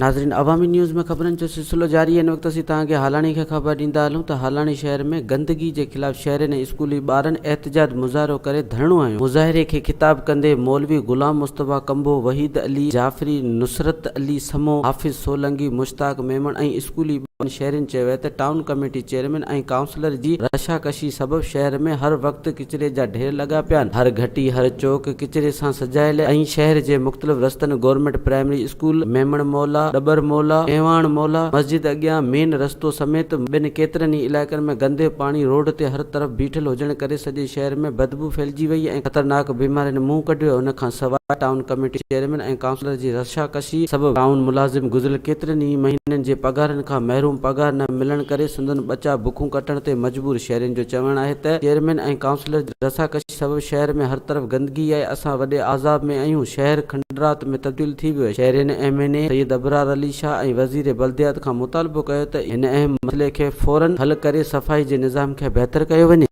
ناظرين عوامي نيوز ۾ خبرن جو سلسلو جاري آهي هن وقت اسين توهان کي هالاڻي کان خبر ڏيندا هلون ته هالاڻي شهر ۾ گندگي جي خلاف شهرين ۽ اسڪولي ٻارن احتجاج مظاهرو ڪري ڌرڻو هنيو مظاهري کي خطاب ڪندي مولوي غلام مصطفيٰ ڪنڀو وحيد علي جعفري نصرت علي سمو حافظ سولنگي مشتاق ميمڻ ۽ اسڪولي ٻارن شهرين چيو ته ٽائون ڪميٽي چيئرمين ۽ ڪائونسلر جي رشاڪشي سبب شهر ۾ هر وقت ڪچري جا ڍير لڳا پيا آهن، هر گهٽي هر چوڪ ڪچري سان سجايل ۽ شهر جي مختلف رستن گورنمينٽ پرائمري اسڪول، ميمڻ مولا، ڏٻر مولا، ايواڻ مولا، مسجد اڳيان مين رستو سميت ٻين ڪيترن ئي علائقن ۾ گندي پاڻي روڊ تي هر طرف بيٺل هجڻ ڪري سڄي شهر ۾ بدبو ڦهلجي وئي ۽ خطرناڪ بيمارين منهن ڪڍيو ان کان سواء ٽائون ڪميٽي چيئرمين ۽ ڪائونسلر جي رشاڪشي سبب ٽائون ملازم گذريل ڪيترن ئي مهينن جي پگهارن کان محروم پگهار نه ملڻ ڪري سندن ٻچا بکون ڪٽڻ تي مجبور شهرين جو چوڻ آهي ته چيئرمين ۽ ڪائونسلر جي رساڪشي سبب شهر ۾ هر طرف گندگي آهي اسان وڏي عذاب ۾ آهيون شهر کنڊرات ۾ تبديل ٿي ويو آهي شهرين M N A Syed Abrar Ali Shah ۽ وزير بلديات کان مطالبو ڪيو ته هن اهم مسئلي کي فورن حل ڪري صفائي جي نظام کي بهتر ڪيو وڃي.